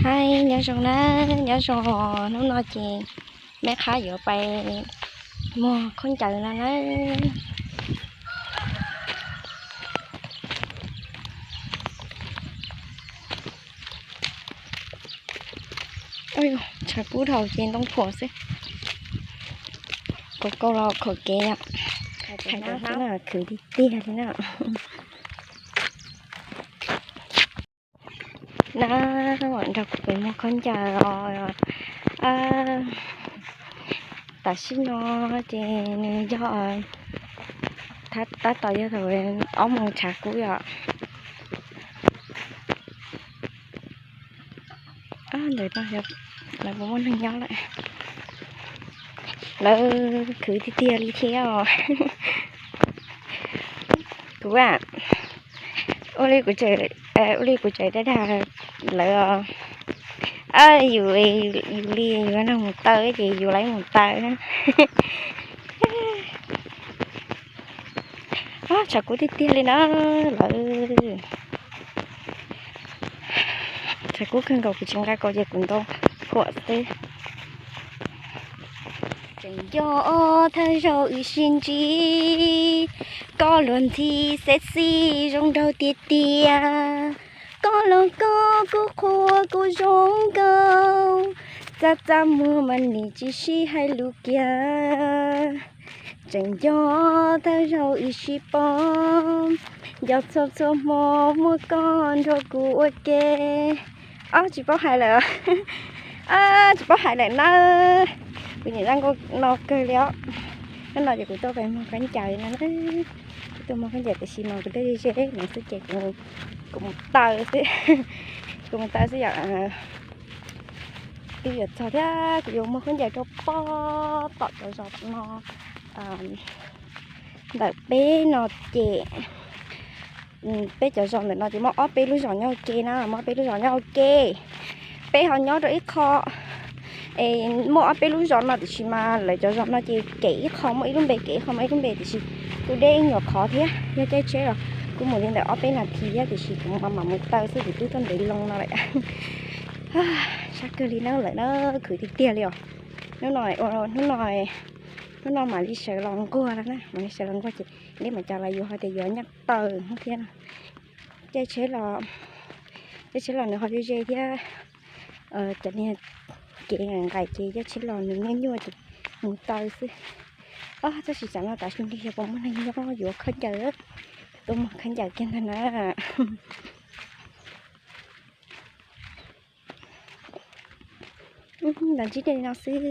Hais nyob zoo na, nyob zoo, hnub no ces meb qhab yuav pais muag khaub ncaws no na. Tshav kub dhau ces ntoo phuam xwb. Kaus kaus los khaum kev yom. Khwv tiag tiag li na. Na, nrog kuv pem muag khaub ncaws os. Tam sim no ces nws yog tab tom yog thaum ob moos tshav kub yom. Ntawm no lawv puas muaj neeg nyob lawm? Lawv khwv tiag tiag li thiab os. Kuv, ua li kuv tseem, ua li kuv tseem dag dag lawv os. Yus, yus li yus nrog mus taw ces yus laib mus taw. Tshav kub tiag tiag li na lawv. Tshav kub kawg nkaus kuv tsis nqa kaus ces kuv ntoo phuam xwb. Tseem nco thawj zaug wb sib ntsib, koj luag ntxhi sexy zoo nraug tiag tiag. Koj los koj kuj qhuas kuj zoo nkauj, txaj txaj muag mas nim tsis sib hais lus kiag. Tseem nco thawj zaug wb sib paub, nco txhua txhua hmo muaj koj nrog kuv ua ke. Ob, tsis paub hais lawm, tsis paub hais lawm na. Kuv nyiam zaj nkauj no kawg li os. Hnub no ces kuv tuaj pem muag khaub ncaws no, kuv tuaj muag khaub ncaws tiam sis mas kuv twb ze ze no xwb ces kuv mus taw xwb, kuv mus taw xwb yom. Twb yuav txog thiab, kuv yuav muag khaub ncaws rau pob tom cov zos no. Ntawm peb no ces, peb cov zos ntawm no ces muaj ob peb lub zos nyob ua ke na, muaj ob peb lub zos nyob ua ke. Peb ho nyob rau ib qho, es muaj ob peb lub zos no tiam sis mas lawv cov zos no ces kem ib qho muaj ib lub npe, kem ib qho muaj ib lub npe tiam sis kuj deb ib nyuag qhov thiab. Yog caij tsheb los kuj mus li ntawm ob peb nas this thiab tiam sis kuv mam mam mus taw xwb, kuv twb tuaj ntev loo no lawm. Sab kawg li na lawm na, khwv tiag tiag li os. Hnub no, hnub no, hnub no mam li sawv los nquag no na, mam li sawv los nquag ces neb mam cov los yus ho tias yuav nyaj taw thiab no. Caij tsheb los, caij tsheb los nws ho ze ze thiab. Cov niag kev nqaim ces caij tsheb los nws nyuaj nyuaj ces mus taw xwb. Ob, tab sis tsam no tav su nti yog puas muaj neeg nyob yuav khaub ncaws, tuaj muag khaub ncaws kiag ntag na. Los ntsib dej li no xwb.